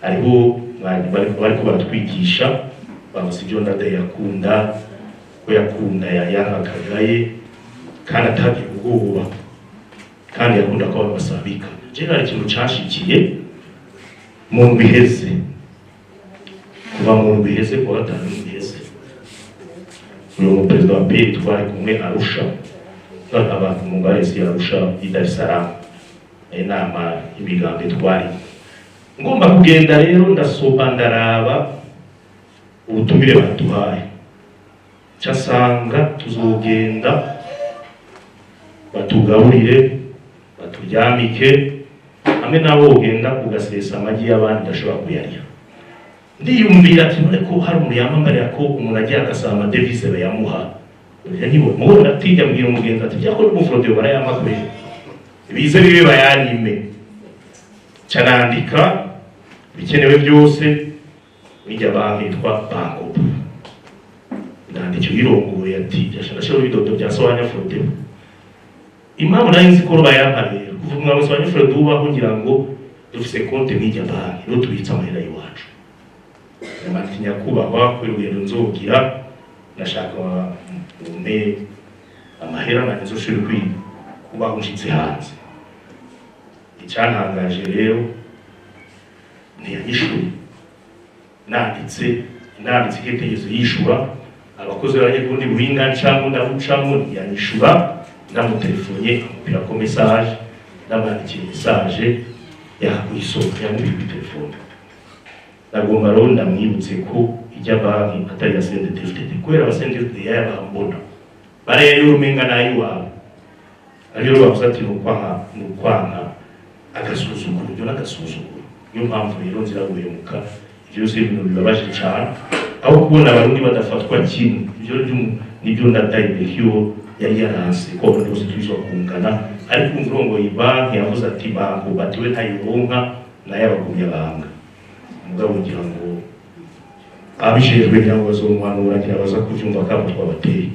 Hariho bariko baratwigisha, bavuze ibyo Ndadaye yakunda, ko yakunda yankakagaye kandi atagira ubwoba, kandi yakunda ko abantu basabika. Je hari ikintu canshikiye mu ndwi iheze, kuva mu ndwi iheze, kuwa gatanu ndwi iheze. Uyu muperezida wa PL twari kumwe Arusha, abantu mu ngaresi Arusha i Dar es Salaam, inama y'imigambi twari ngomba kugenda. Rero ndasoma, ndaraba ubutumire baduhaye, nsanga tuzogenda batugaburire, baturyamike hamwe. Nawe wogenda ugasesa amagi y'abandi, udashobora kuyarya. Ndiyumvira ati: "None ko hari umuntu yamambarira ko umuntu agiye agasaba amadevize bayamuha?" Mugo ndatinya. Mbwira umugenzi ati: "Byako n'umufraude barayamakorera, bize bibe bayanyime." Ca nandika ibikenewe byose bijya banki yitwa Bancobu. Ndandika uyirongoye ati: "Ndashaka ibidodo bya Sawanya Frodebu." Impamvu nari nzi ko bayampa rero, kuva umwami Sawanya Frodebu ubaho, ngira ngo dufise konte nk'ijya banki rero tubitsa amahera y'iwacu. Ati: "Nyakubahwa, kubera urugendo nzogira, ndashaka umpe amahera nanjye nzoshobore kubaho nshitse hanze." Icyantangaje rero, ntiyanyishuye. Nanditse iketegezo yishura abakozi b'abanyagihugu buhinga ncamo ndabucamo, ntiyanyishura. Ndamutelefone amupira ko message, ndamwandikiye message yakuyisoma, yamubwiye kuri telefone. Ndagomba rero ndamwibutse ko ijya banki atari iya CNDD-FDD, kubera aba CNDD-FDD yayabambona bariya y'urumenga n'ayiwabo. Ariyo bavuze ati ni ukwanka agasuzuguro, ibyo n'agasuzuguro. Niyo mpamvu rero nzira guhemuka. Ibyo byose ni ibintu bibabaje cyane, aho kubona Abarundi badafatwa kimwe. Ibyo nibyo Ndadaye Melchior yari yaranse, ko Abarundi bose tubizwa kungana. Ariko umurongoye banki yavuze ati banki batiwe ntayironka, nayo abagumya banga. Mugabo ngira ngo abijejwe, ngira ngo bazomuhanura, ngira baza kuvyumva kabo twabateye.